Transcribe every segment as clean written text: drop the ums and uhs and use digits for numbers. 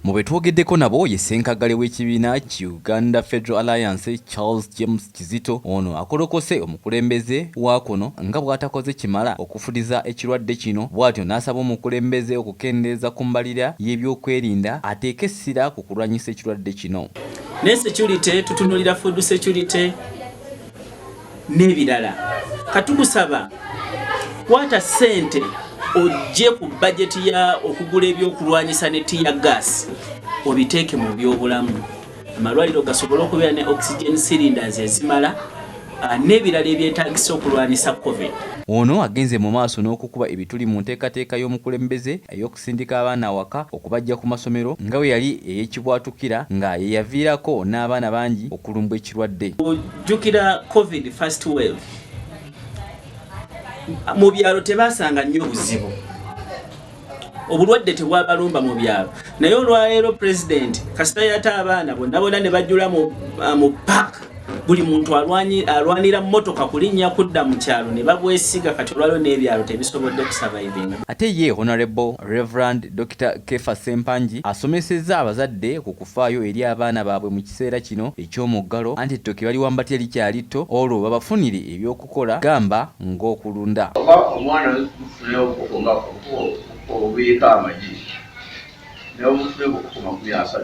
Mu be twogeddeko nabo ye ssenkaggale w'ekibiina ki Uganda Federal Alliance, Charles James Kizito. Ono akolokose omukulembeze wa kuno nga bw'atakoze kimala okufudiza ekirwadde kino, bw'atyo n'asaba omukulembeze okukendeeza ku mbalirira y'ebyokwerinda ateeke essira ku kulwanyisa ekirwadde kino. Ne security, tutunulira food security n'ebirala. Katukusaba kwata ssente ojje ku bajeti ya okugula ebyokulwanyisa ne tear gas, obiteeke mu byobulamu, amalwaliro gasobole okubeera ne oxygen cylinders ezimala n'ebirala ebyetagisa okulwanyisa COVID. Ono agenze mu maaso n'okukuba ebituli mu nteekateeka y'omukulembeze ey'okusindika abaana awaka okubajja ku masomero, nga bwe yali ey'ekibwatukira nga ye yaviirako n'abaana bangi okulumbwa ekirwadde. Ojjukira COVID first wave, mu byalo tebasanga nnyo buzibu, obulwadde tebwabalumba mu byalo. Naye olwaleero Pulezidenti kasita yata abaana bonna bonna ne bajjula mu paaka, buli muntu alwanira mmotoka kulinnya kudda mu kyalo ne babwesiga. Kati olwaliwo n'ebyalo tebisobodde kusurvivinga. Ate ye Honorable Reverend Dr Kefa Sempangi asomesezza abazadde ku kufaayo eri abaana baabwe mu kiseera kino eky'omuggalo, anti ettooke baliwambatya likyali tto, olwo babafunire ebyokukola gamba ng'okulunda. Oba omwana mufune obukoko nga obukoko obubiika amagi, naye omufune obukoko 30,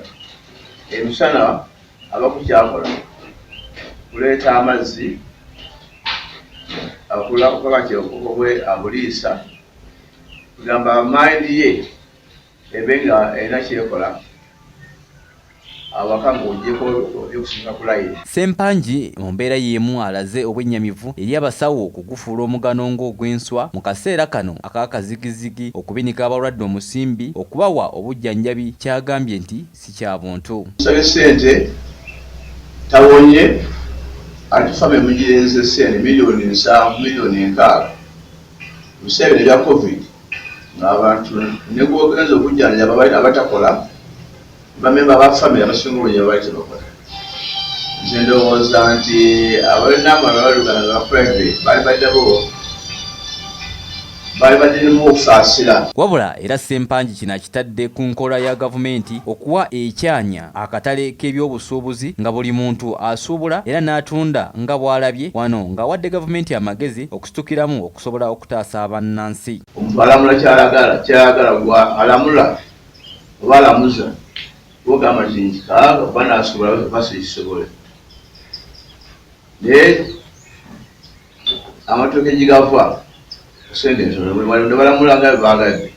emisana abakukyakola kuleeta amazzi, akula kati obukoko bwe abuliisa, kugamba mind ye ebe nga erina kyekola awaka ng'ogyeko ebyokusinga ku layini. Sempangi mu mbeera y'emu alaze obwennyamivu eri abasawo okugufuula omugano ng'ogw'enswa mu kaseera kano ak'akazigizigi okubinika abalwadde omusimbi okubawa obujjanjabi, kyagambye nti si kya buntu. Tusabye ssente, tawonye, ate family mugirenze ssente 70,000,000, 60,000,000 mu biseera bino ebya COVID, ng'abantu ne gwogenza okujjanjaba balina abatakola, bamemba ba family abasinga obungi babali tebakola. Nze ndowooza nti abalina amalwaliro gano aga private baali baddabo baali baddirimu okusaasira. Wabula era Sempangi kino akitadde ku nkola ya gavumenti okuwa ekyanya akatale k'ebyobusuubuzi, nga buli muntu asuubula era n'atunda nga bw'alabye, wano ng'awadde gavumenti amagezi okusitukiramu okusobola okutaasa bannansi. Omuntu alamula kyalagala, kyayagala gwa alamula oba alamuza ogamba nti nkikaaga oba nasobola oba sikisobole, naye amatooke gigava sente ntono ne balamula nga bebaagadde.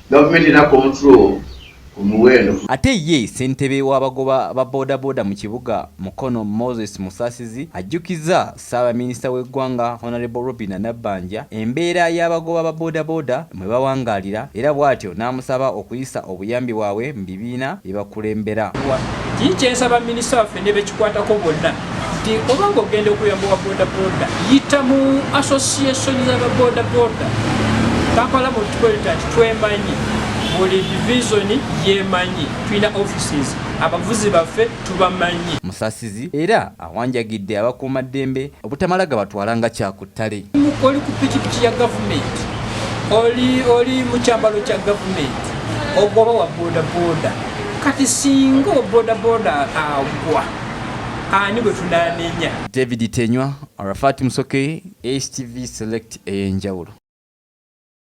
Gavumenti erina control ku muwendo. Ate ye ssentebe w'abagoba ba bodaboda mu kibuga Mukono, Moses Musasizi, ajjukizza Ssaabaminisita w'eggwanga Honorable Robinah Nabbanja embeera y'abagoba ba bodaboda mwe bawangaalira, era bw'atyo n'amusaba okuyisa obuyambi bwabwe mu bibiina bye bakulembera. Kiki kyensaba minisita waffe ne bekikwatako bonna nti obanga ogenda okuyamba wa bodaboda, yita mu association z'aba bodaboda. Kampala Metropolitan twemanyi, buli division yemanyi, tulina offices, abavuzi baffe tubamanyi. Musasizi era awanjagidde abakuumaddembe obutamala gabatwala nga kyakuttale. Oli ku pikipiki ya gavumenti, oli mu kyambalo kya gavumenti, ogoba wa bodaboda. Kati singa owa bodaboda agwa, ani bwe tunanenya? David Tenywa, Arafat Musoke, STV Select ey'enjawulo.